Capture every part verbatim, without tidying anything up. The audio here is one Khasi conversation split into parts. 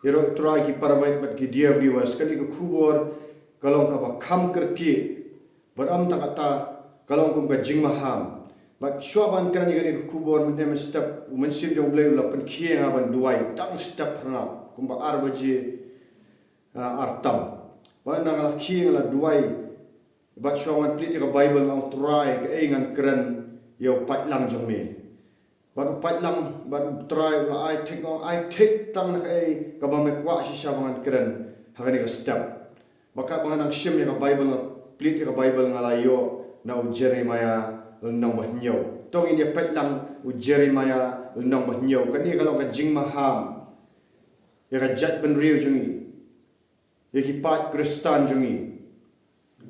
Ïaroh Trai ki para bangeit bad ki dear viewers, kane ka khubor ka long kaba kham kyrkieh. Bad ym tang kata, ka long kum ka jingmaham. Bad shuwa ban kren ïa kane ka khubor mynhynnin mynstep, u Mynsiem jong U Blei u la pynkhie ïa nga ban duwai tang step phyrnai kumba ar baje, ah, ar tam. Bad nga la khie nga la duwai. Bad shuwa ban plie ïa ka Bible nga ong Trai, kaei ngan kren ïa u paidlang jong me. Bad u paidlang, bad u Trai u la ai thik, nga ong ai thik tang na kaei kaba me kwah shisha ba ngan kren ha kane ka step. Bad katba nga nang shim ïa ka Bible, nga plie ïa ka Bible, nga la ïoh na u Jeremiah lynnong ba hynñiew. To ngin ïa peit lang u Jeremiah lynnong ba hynñiew. Kane ka long ka jingmaham ïa ka jaitbynriew jong ngi, ïa ki paid Khristan jong ngi,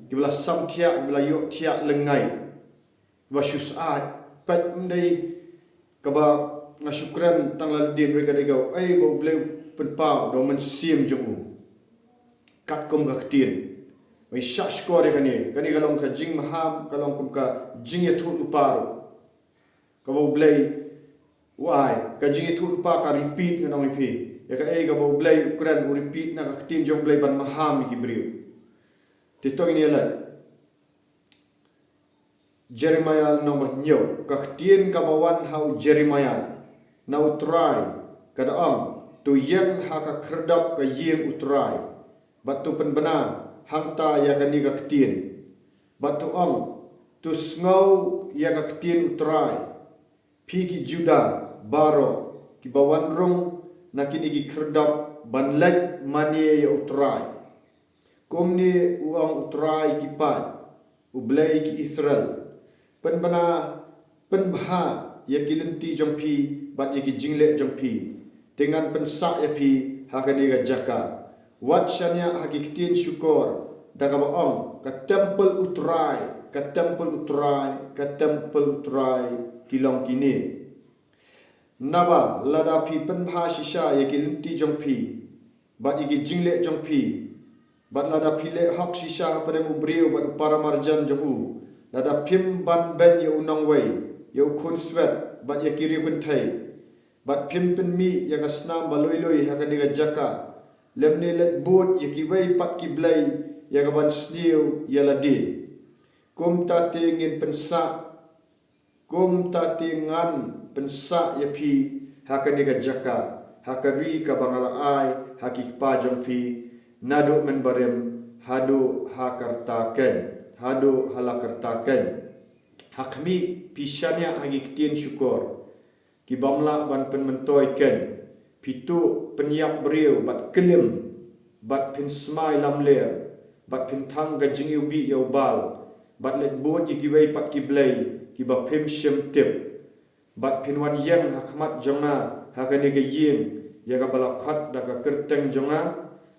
kiba la sam thiah, kiba la ïoh thiah lyngngai, kiba shu syaid. Peit, ym dei kaba nga shu kren tang la lade, hynrei ka dei kaei ba U Blei u pynpaw da u Mynsiem jong u katkum ka ktien. Ba ngi shah shkor ïa kane, kane ka long ka jingmaham, ka long kum ka jingïathuhlypa ruh kaba U Blei u ai. Ka jingïathuhlypa ka repeat, ngan ong ïa phi. Ïa kaei kaba U Blei u kren, u repeat na ka ktien jong U Blei ban maham ïa ki briew. Te to ngin ïa leit. Jeremiah lynnong ba hynñiew. Ka ktien kaba wan ha u Jeremiah na u Trai, ka da ong: To ïeng ha ka khyrdop ka ïing u Trai, bad to pynbna hangta ïa kane ka ktien, bad to ong: To sngew ïa ka ktien u Trai, phi ki Judah baroh kiba wan rung na kine ki khyrdop ban leit mane ïa u Trai. Kumne u ong u Trai ki paid, U Blei ki Israel: Pynbna, pynbha ïa ki lynti jong phi bad ïa ki jingleh jong phi, te ngan pynsah ïa phi ha kane ka jaka. Wat shaniah ha ki ktien shukor da kaba ong: Ka templ u Trai, ka templ u Trai, ka templ u Trai ki long kine. Naba lada phi pynbha shisha ïa ki lynti jong phi bad ïa ki jingleh jong phi, bad lada phi leh hok shisha hapdeng u briew bad u paramarjan jong u, lada phim ban beiñ ïa u nongwei, ïa u khunswet bad ïa ki riewkynthei, bad phim pynmih ïa ka snam ba luilui ha kane ka jaka, lymne leit bud ïa kiwei pat ki blei ïa ka ban sniew ïa lade, kumta te ngin pynsah, kumta te ngan pynsah ïa phi ha kane ka jaka, ha ka ri kaba nga la ai ha ki kpa jong phi naduh mynbarim haduh ha ka rta keiñ, haduh ha la ka rta keiñ. Ha khmih, phi shaniah ha ki ktien shukor ki bym lah ban pynmyntoi keiñ. Phi tuh pynïap briew bad klim, bad phin smai lamler, bad phin thang ka jingiwbih ïa u Baal, bad leit bud ïa kiwei pat ki blei kiba phim shym tip, bad phin wan ïeng ha khmat jong nga ha kane ka ïing ïa kaba la khot da ka kyrteng jong nga,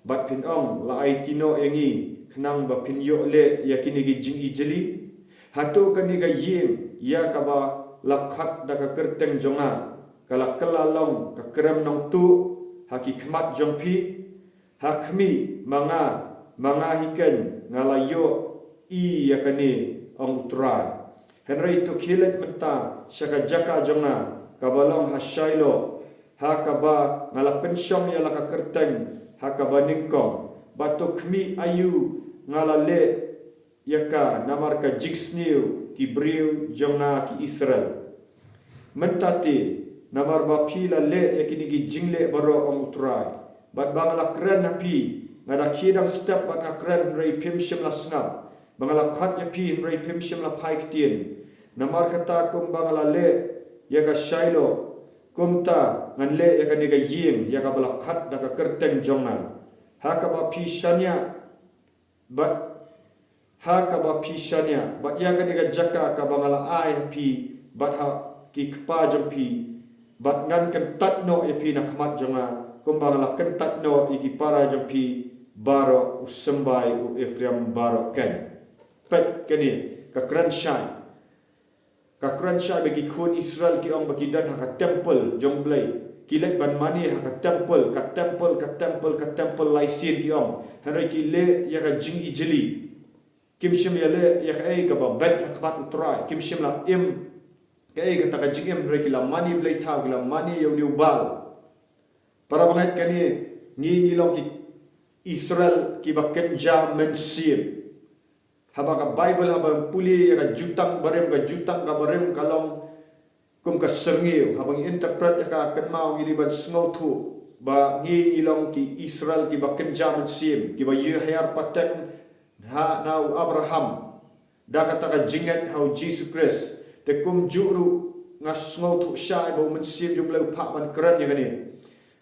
bad phin ong: La aiti noh ïa ngi khnang ba phin ïoh leh ïa kine ki jingijli? Hato kane ka ïing ïa kaba la khot da ka kyrteng jong nga ka la kylla long ka krem nongtuh ha ki khmat jong phi? Ha khmih, ma nga, ma nga hi keiñ nga la ïohi ïa kane, ong u Trai. Hynrei to khie leit mynta sha ka jaka jong nga kaba long ha Shiloh, ha kaba nga la pynshong ïa la ka kyrteng ha kaba nyngkong, bad to khmih aïu nga la leh ïa ka namar ka jingsniew ki briew jong nga ki Israel. Mynta te, namar ba phi la leh ïa kine ki jingleh baroh, ong u Trai, bad ba nga la kren ha phi, nga da khie dang step bad nga kren hynrei phim shym la sngap, ba nga la khot ïa phi hynrei phim shym la phai ktien. Namar kata, kumba nga la leh ïa ka Shiloh, kumta ngan leh ïa kane ka ïing ïa kaba la khot da ka kyrteng jong nga, ha kaba phi shaniah, bad ha kaba phi shaniah, bad ïa kane ka jaka kaba nga la ai ha phi bad ha ki kpa jong phi, bad ngan kyntait noh ïa phi na khmat jong nga, kumba nga la kyntait noh ïa ki para jong phi baroh, u symbai u Ephraim baroh keiñ. Peit kane, ka kren shai. Ka kren shai ba ki khun Israel ki ong ba ki don ha ka templ jong U Blei. Ki leit ban mane ha ka templ, ka templ, ka templ, ka templ, lai sien ki ong. Hynrei ki leh ïa ka jingijli. Kim shym ïaleh ïa kaei kaba beit ha khmat u Trai. Kim shym la im kaei kata ka jingim, hynrei ki la mane blei thaw, ki la mane ïa une u Baal. Para bangeit, kane Ngi ngi long ki Israel kiba kynja mynsiem. Haba ka Bible haba pule ïa ka jutang barim, ka jutang ka barim ka long kum ka syrngiew. Haba ngi interpret ïa ka kynmaw ngi dei ban sngewthuh ba ngi ngi long ki Israel kiba kynja mynsiem, kiba ïoh hiar pateng ha na u Abraham da kata ka jingngeit ha u Jisu Khrist. Te kumjuh ruh nga sngewthuh shai ba u Mynsiem jong u Blei u phah ban kren ïa kane.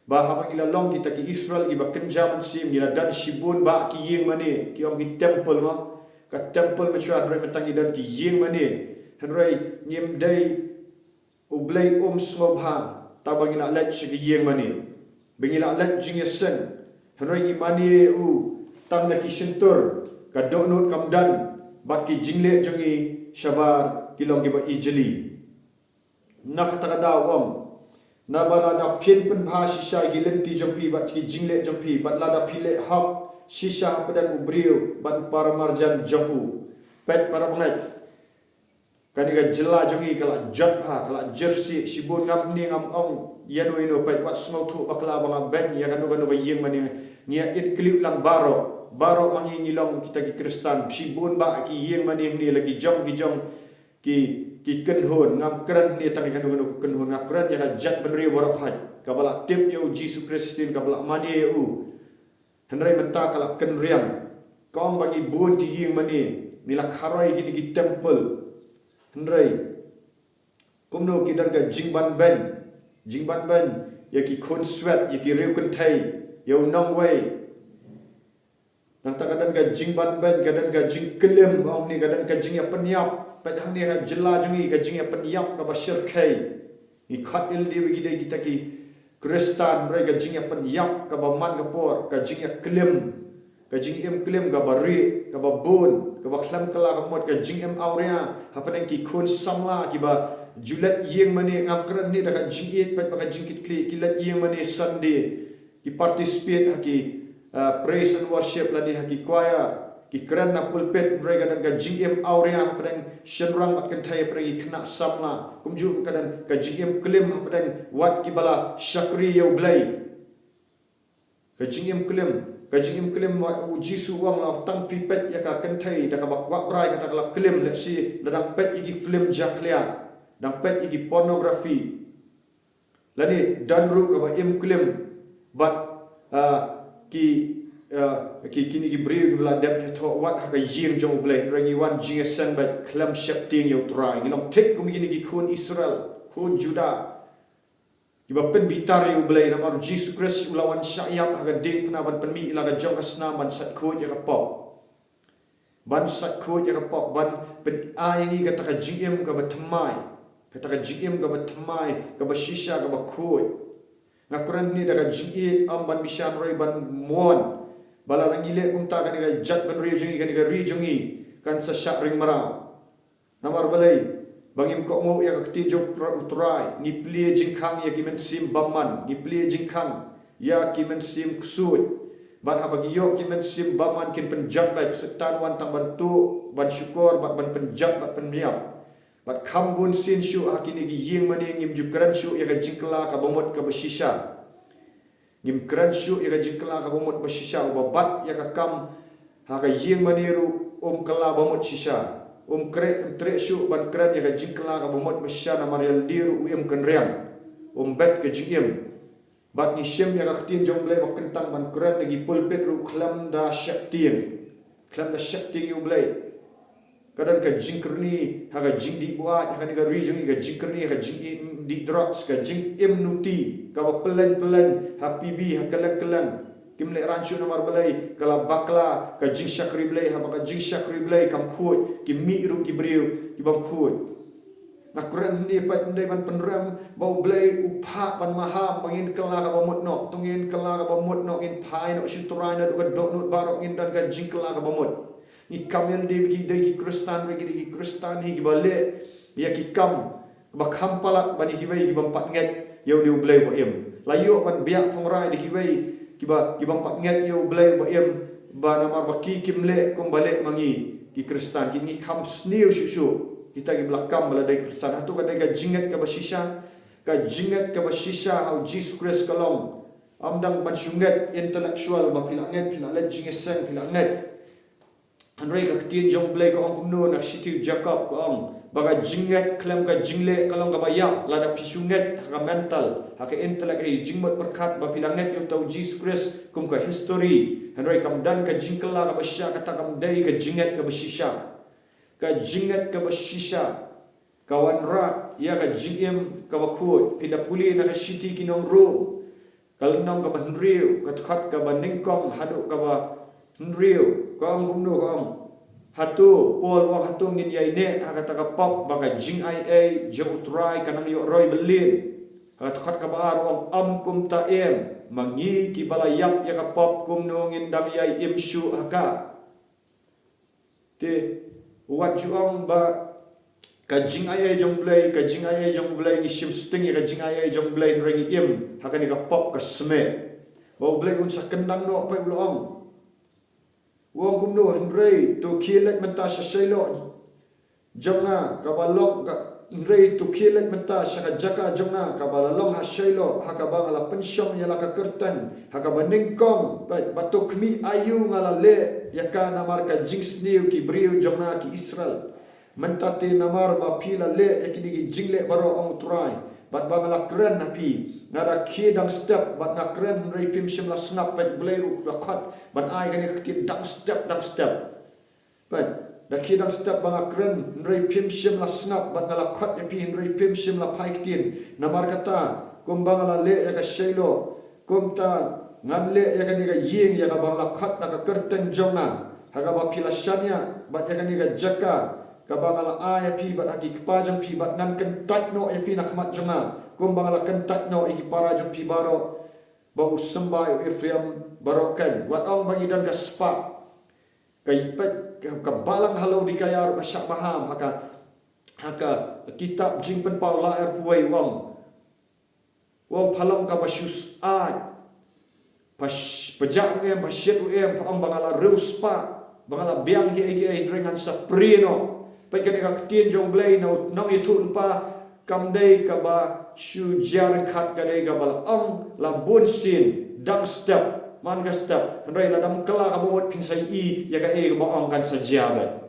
Ba haba ngi la long kita ki Israel kiba kynja mynsiem, ngi la don shibun bah ki ïing mane, ki ong ki temple mo. Ka temple mynshuwa, hynrei mynta ngi don ki ïing mane. Hynrei ngim dei u Blei um sngewbha tang ba ngi la leit sha ki ïing mane, ba ngi la leit jingïaseng. Hynrei ngi mane ïa u tang da ki shyntur, ka dohnud kam don, bad ki jingleh jong ngi shabar ki long kiba ijli. Na kata ka daw u ong, naba lada phin pynbha shisha ïa ki lynti jong phi bad ki jingleh jong phi, bad lada phi leh hok shisha hapdeng u briew bad u paramarjan jong u. Peit para bangeit, kane ka jylla jong ngi ka la jot bha, ka la jyrsieh. Shibun ngam hynne ngam ong ïano ïano, peit, wat sngewthuh bakla ba nga beiñ ïa kano kano ka ïing mane. Ngi ïa itkhlem lang baroh, baroh ma ngi ngi long kita ki Khristan. Shibun bah ki ïing mane hynne la ki jong ki jong ki, ki kynhun. Ngam kren hynne tang ïa kano kano ka kynhun, nga kren ïa ka jaitbynriew baroh hait, kaba la tip ïa u Jisu Khrist, kaba la mane ïa u. Hynrei mynta ka la kynriang. Ka ong ba ngi bun ki ïing mane, ngi la kharoi kine ki temple. Hynrei kumno ki don ka jingbanbeiñ, jingbanbeiñ ïa ki khun swet, ïa ki riew kynthei, ïa u nongwei. Nangta ka don ka jingbanbeiñ, ka don ka jingklim, ong ne ka don ka jingïapynïap. Peit hangne ha jylla jong ngi ka jingïapynïap kaba shyrkhei. Ngi khot ïalade ba ngi dei kita ki Khristan, hynrei ka jingïapynïap kaba man ka por, ka jingïaklim, ka jingim klim kaba rieh, kaba bun, kaba khlem kylla ka mut, ka jingim awria hapdeng ki khun samla kiba ju leit ïing mane. Ngam kren hynne da ka jingïeit, peit ba ka jingkitkhlieh, ki leit ïing mane Sunday, ki participate ha ki, uh, praise and worship lane ha ki choir, ki kren na pulpit, hynrei ka don ka jingim awria hapdeng shynrang bad kynthei, hapdeng ki khynnah samla. Kumjuh ka don ka jingim klim hapdeng wat kiba la shakri ïa u Blei. Ka jingim klim, ka jingim klim, u Jisu u ong, la tang phi peit ïa ka kynthei da kaba kwah brai, kata ka la klim, lehse la dang peit ïa ki film jakhlia, dang peit ïa ki pornography. Lane don ruh kaba im klim bad, ah, ki, ah, ki, kine ki briew kiba la dep ïathoh wat ha ka ïing jong u Blei, hynrei ngi wan jingïaseng bad khlem sheptieng ïa u Trai. Ngi long thik kum kine ki khun Israel, khun Judah, kiba pynbitar ïa u Blei. Namar u Jisu Khrist u la wan shah ïap ha ka diengphna ban pynmih ïa la ka jong ka snam ban sait khuid ïa ka pop. Ban sait khuid ïa ka pop, ban pyn-, ai ïa ngi kata ka jingim kaba thymmai, kata ka jingim kaba thymmai, kaba shisha, kaba khuid. Nga kren hynne da ka jingïeit, ym ban bishar, hynrei ban mon ba lada ngi leh kumta, kane ka jaitbynriew jong ngi, kane ka ri jong ngi kan sa shah ring mraw. Namar balei? Ba ngim kohnguh ïa ka ktien jong u Trai. Ngi plie jingkhang ïa ki mynsiem bymman, ngi plie jingkhang ïa ki mynsiem ksuid. Bad haba ki ïoh ki mynsiem bymman kin pynjot beit. Soitan wan tang ban tuh, ban shukor bad ban pynjot bad pynïap. Bad kham bun sien shuh ha kine ki ïing mane ngim ju kren shuh ïa ka jingkylla kaba mut kaba shisha. Ngim kren shuh ïa ka jingkylla kaba mut ba shisha. Uba bat ïa ka kam ha ka ïing mane ruh um kylla ba mut shisha. Um kre-, um treh shuh ban kren ïa ka jingkylla kaba mut ba shisha, namar ïalade ruh u im kynriang, um bet ka jingim. Bad ngi shim ïa ka ktien jong u Blei ba kyntang ban kren na ki pulpit ruh khlem da sheptieng, khlem da sheptieng ïa u Blei. Ka don ka jingkyrni ha ka jingdih buaid ha kane ka ri jong ngi, ka jingkyrni ha ka jingdih drugs, ka jingim nuti kaba pylleng pylleng ha P B, ha kylleng kylleng. Kim lehraiñ shuh namar balei? Ka la bakla ka jingshakri Blei. Haba ka jingshakri Blei kam khuid, kim mih ruh ki briew ki bym khuid. Nga kren hynne pat ym dei ban pynrem ba u Blei u phah ban maham ba ngin kylla kaba mut noh. To ngin kylla kaba mut noh, ngin phai noh sha u Trai naduh ka dohnud baroh, ngin don ka jingkylla kaba mut. Ngi kam ïalade ba ngi dei ki Khristan, ba ngi dei ki Khristan hi kiba leh ïa ki kam ba kham palat ban ïa kiwei ki bym pat ngeit ïa une u Blei ba im. La ïoh ban biah phongrai da kiwei kiba, ki bym pat ngeit ïa u Blei ba im, ba namar ba ki kim leh kumba leh ma ngi ki Khristan. Ki, ngi kham sniew shuh shuh kita kiba la kam ba la dei Khristan. Hato ka dei ka jingngeit kaba shisha? Ka jingngeit kaba shisha ha u Jisu Khrist ka long Ym dang ban shu ngeit intellectual ba phi la ngeit, phi la leit jingïaseng, phi la ngeit. Hynrei ka ktien jong U Blei ka ong kumno na ka shithi u Jakob, ka ong ba ka jingngeit khlem ka jingleh ka long kaba ïap. Lada phi shu ngeit ha ka mental, ha ka intellect, ha ka jingmut pyrkhat ba phi la ngeit ïa uta u Jisu Khrist kum ka history, hynrei kam don ka jingkylla kaba shisha, kata kam dei ka jingngeit kaba shisha. Ka jingngeit kaba shisha ka wanrah ïa ka jingim kaba khuid. Phi da pule na ka shithi ki nong Rom, ka lynnong kaba hynriew, ka dkhot kaba nyngkong haduh kaba hynriew, ka ong kumno, ka ong: Hato, Paul u ong, hato ngin ïaineh ha kata ka pop ba ka jingaiei jong U Trai ka nang ïoh roi byllien? Ha ka dkhot kaba ar u ong: Ym kumta em, ma ngi kiba la ïap ïa ka pop kumno ngin dang ïai im shuh ha ka? Te wat ju ong ba ka jingaiei jong U Blei, ka jingaiei jong U Blei, ngi shim sting ïa ka jingaiei jong U Blei hynrei ngi im ha kane ka pop ka smet. Ba U Blei un sa kyndang noh, peit u la ong. U ong kumno: Hynrei to khie leit mynta sha Shiloh jong nga kaba long ka, hynrei to khie leit mynta sha ka jaka jong nga kaba la long ha Shiloh, ha kaba nga la pynshong ïa la ka kyrteng ha kaba nyngkong. Peit, bad to khmih aïu nga la leh ïa ka, namar ka jingsniew ki briew jong nga ki Israel. Mynta te namar ba phi la leh ïa kine ki jingleh baroh, ong U Trai, bad ba nga la kren ha phi, nga da khie dang step bad nga kren hynrei phim shym la sngap. Peit, U Blei ruh u la khot ban ai kane ka ktien dang step, dang step. Peit, da khie dang step ba nga kren hynrei phim shym la sngap, bad nga la khot ïa phi hynrei phim shym la phai ktien. Namar kata, kumba nga la leh ïa ka Shiloh, kumta ngan leh ïa kane ka ïing ïa kaba nga la khot na ka kyrteng jong nga, ha kaba phi la shaniah, bad ïa kane ka jaka kaba nga la ai ïa phi bad ha ki kpa jong phi, bad ngan kyntait noh ïa phi na khmat jong nga, kumba nga la kyntait noh ïa ki para jong phi baroh ba u symbai, u Ephraim baroh. Keiñ, wat ong ba ngi don ka spah. Ka, peit, ka, ka balang ha Laodikaia ruh ka shah maham ha ka, ha ka kitab Jingpynpaw lai arphew wei, u ong, u ong: Pha long kaba shu syaid, pha sh-, pha jah ruh em, pha shit ruh em, pha ong ba nga la riewspah, ba nga la biang kiei kiei, hynrei ngan sa prie noh. Peit, kane ka ktien jong U Blei na u nongïathuhlypa kam dei kaba shu jia ryngkat, ka dei kaba la ong la bun sien, dang step man ka step, hynrei lada ym kylla kaba mut phin sa ïohi ïa kaei kaba ong kan sa jia bad.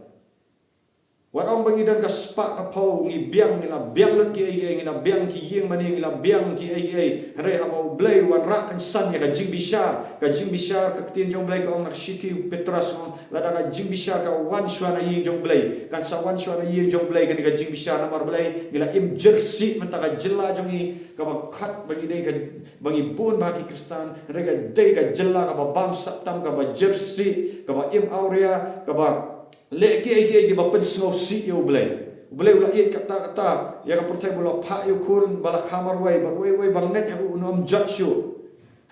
Wat ong ba ngi don ka spah ka phew, ngi biang, ngi la biang lut kiei kiei, ngi la biang ki ïing mane, ngi la biang kiei kiei, hynrei haba U Blei u wanrah kynsan ïa ka jingbishar, ka jingbishar, ka ktien jong U Blei ka ong na ka shithi u Petros, u ong, lada ka jingbishar ka wan shuwa na ïing jong U Blei, kan sa wan shuwa na ïing jong U Blei kane ka jingbishar. Namar balei? Ngi la im jersey mynta, ka jylla jong ngi kaba khot ba ngi dei ka, ba ngi bun bha ki Khristan, hynrei ka dei ka jylla kaba bamsap tam, kaba jersey, kaba im awria, kaba leh kiei kiei kiba pynsngewsih ïa U Blei. U Blei u la ïeit katta katta ïa ka pyrthei ba u la phah ïa u Khun ba la kha marwei, bad uwei uwei ba ngeit ha u un ym jot shuh.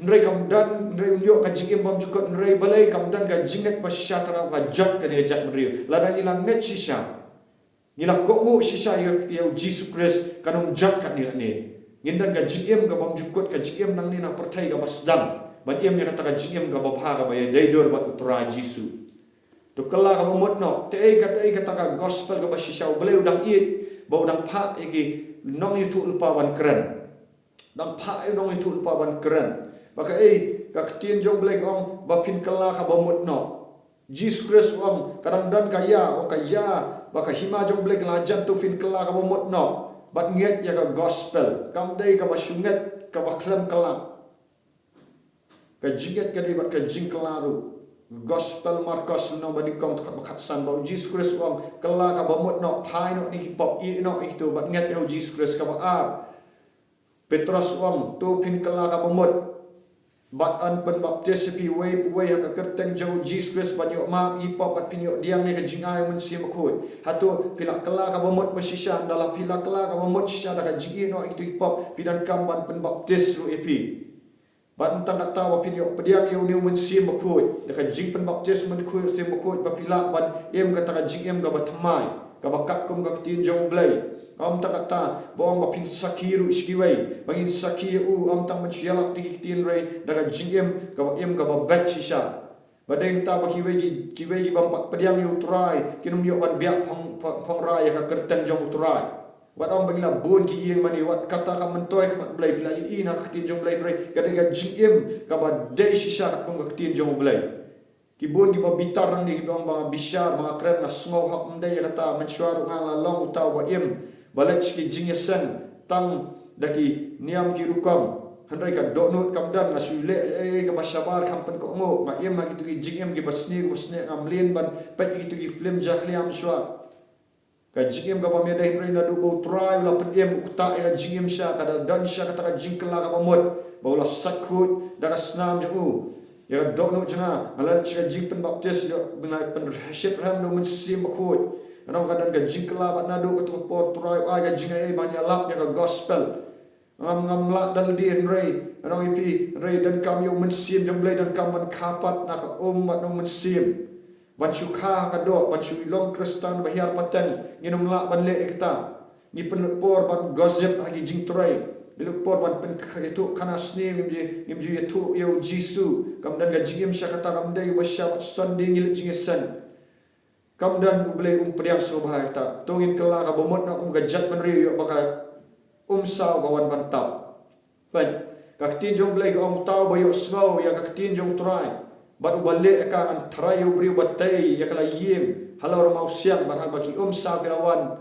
Hynrei kam don, hynrei un ïoh ka jingim bymjukut, hynrei balei? Kam don ka jingngeit ba shisha tang, ka jot kane ka jaitbynriew. Lada ngi la ngeit shisha, ngi la kohnguh shisha ïa, ïa u Jisu Khrist, kan ym jot katne katne. Ngin don ka jingim ka bymjukut, ka jingim nangne na pyrthei kaba sdang, ban im ïa kata ka jingim kaba bha, kaba ïadei dur bad U Trai Jisu. To kylla kaba mut noh. Te ei kata, ei kata ka gospel kaba shisha? U Blei u dang ïeit ba u dang phah ïa ki nongïathuhlypa ban kren. Dang phah ïa u nongïathuhlypa ban kren. Ba kaei, ka ktien jong U Blei ka ong ba phin kylla kaba mut noh. Jisu Khrist u ong, ka dang don ka ïa, ong ka ïa, ba ka hima jong U Blei ka la jan, to phin kylla kaba mut noh bad ngeit ïa ka gospel. Kam dei kaba shu ngeit kaba khlem kylla. Ka jingngeit ka dei bad ka jingkylla ruh. Gospel Markos lynnong ba nyngkong, dkhot ba khatsan, ba u Jisu Khrist u ong, kylla kaba mut noh, phai noh na ki pop, ïehnoh ïa kito bad ngeit ïa u Jisu Khrist. Kaba ar, Petros u ong, to phin kylla kaba mut bad yn pynbaptis ïa phi uwei pa uwei ha ka kyrteng jong u Jisu Khrist ban ïoh map ïa ki pop, bad phin ïoh pdiang ïa ka jingai u Mynsiem Bakhuid. Hato phi la kylla kaba mut ba shisha? Ynda la phi la kylla kaba mut shisha da ka jingïehnoh ïa kito ki pop, phi donkam ban pynbaptis ruh ïa phi. Bad ym tang katta, ba phin ïoh pdiang ïa une u Mynsiem Bakhuid, da ka jingpynbaptis Mynsiem Bakhuid, Mynsiem Bakhuid, ba phi lah ban im kata ka jingim kaba thymmai, kaba katkum ka ktien jong U Blei. Ym tang katta, ba ong ba phin sakhi ruh sha kiwei, ba ngin sakhi ïa u, ym tang ban shu ïalap da ki ktien hynrei da ka jingim kaba im kaba beit shisha. Ba dei nangta ba kiwei ki, kiwei ki bym pat pdiang ïa u Trai kin ym ïoh ban biah phong, phong, phong rai ïa ka kyrteng jong u Trai. Wat ong ba ngi la bun ki ïing mane, wat kata ka myntoi ka mat Blei, phi la ïohi na ka ktien jong Blei, hynrei ka dei ka jingim kaba dei shisha katkum ka ktien jong Blei. Ki bun kiba bitar nangne kiba ong ba nga bishar, ba nga kren, nga sngew hok, ym dei kata. Mynshuwa ruh nga la long uta uba im, ba leit sha ki jingïaseng tang da ki niam ki rukom. Hynrei ka dohnud kam don, nga shu leh ei ei kaba shabar, kam pynkohnguh. Nga im ha kito ki jingim kiba sniew kiba snieh, ngam leit ban peit kito ki film jakhlia mynshuwa. Ka jingim kaba ym dei, hynrei naduh ba U Trai u la pynim, u ktah ïa ka jingim sha, ka da don sha kata ka jingkylla kaba mut ba u la sait khuid da ka snam jong u. Ïa ka dohnud jong nga, nga la leit sha ka jingpynbaptis, ïa ba nga la pynshit rhem da U Mynsiem Bakhuid. Nga ong ka don ka jingkylla, bad naduh kato ka por U Trai u ai ka jingaiei ban ïalap ïa ka gospel. Ngam, ngam lah da lade, hynrei nga ong ïa phi, hynrei donkam ïa U Mynsiem jong Blei, donkam ban kha pat na ka um bad na U Mynsiem. Ban shu kha ha ka doh, ban shu long Khristan ba hiar pateng, ngin ym lah ban leh ïa kata. Ngi pynlut por ban gossip ha ki jingtrei. Ngi lut por ban pyn-, ïathuh khana sniew, ngim ju, ngim ju ïathuh ïa U Jisu. Kam don ka jingim sha kata, kam dei ba sha bad Sunday ngi leit jingïaseng. Kam don, U Blei um pdiang sngewbha ïa kata. To ngin kylla kaba mut na kum ka jaitbynriew, ïoh ba ka umsaw ka wan ban tap. Peit, ka ktien jong U Blei ka ong, uta uba ïohsngew ïa ka ktien jong U Trai bad uba leh ïa ka, ngan tharai ïa u briew ba tei ïa ka la ïing halor mawsiang, bad haba ki umsaw ki la wan,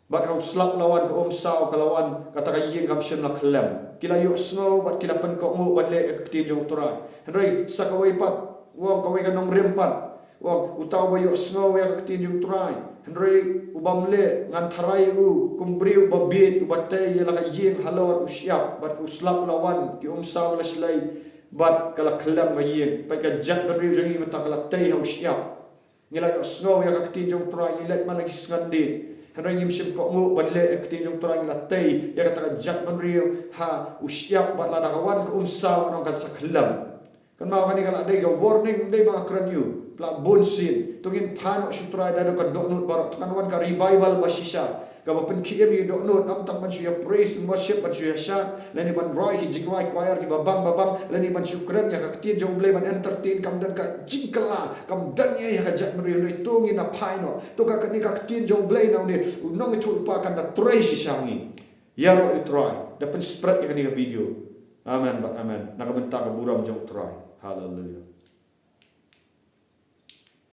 bad ha u slap la wan ka umsaw ka la wan, kata ka ïing kam shym la khyllem. Ki la ïohsngew bad ki la pynkohnguh ban leh ïa ka ktien jong U Trai. Hynrei sa kawei pat, u ong kawei ka nongrim pat, u ong, uta uba ïohsngew ïa ka ktien jong U Trai, hynrei u bym leh, ngan tharai ïa u kum briew ba bieit, uba tei ïa la ka ïing halor u shyiap, bad ha u slap la wan, ki umsaw la shlei, bad ka la khyllem ka ïing. Peit, ka jaitbynriew jong ngi mynta ka la tei ha u shyiap. Ngi la ïohsngew ïa ka ktien jong U Trai, ngi leit man la ki sngan dih, hynrei ngim shym kohnguh ban leh ïa ka ktien jong U Trai, ngi la tei ïa kata ka jaitbynriew ha u shyiap, bad lada ka wan ka umsaw, ngan ong kan sa khyllem. Kynmaw, kane ka la dei ka warning, ym dei ba nga kren ïa u, la bun sien. To ngin pan noh sha U Trai da ka dohnud baroh, to kan wan ka revival ba shisha kaba pynkhie ïa ka dohnud, ym tang ban shu ïa praise and worship, ban shu ïa shad, lane ban rwai ki jingrwai choir kiba bang ba bang, lane ban shu kren ïa ka ktien jong U Blei ban entertain. Kam don ka jingkylla, kam don ei ei ha ka jaitbynriew, hynrei to ngin ïa phai noh. To ka kane ka ktien jong U Blei na une u nongïathuhlypa kan da trei shisha ha ngi. Ïaroh ïa U Trai, da pynspread ïa kane ka video. Amen bad amen. Na ka bynta ka burom jong U Trai. Haleluia.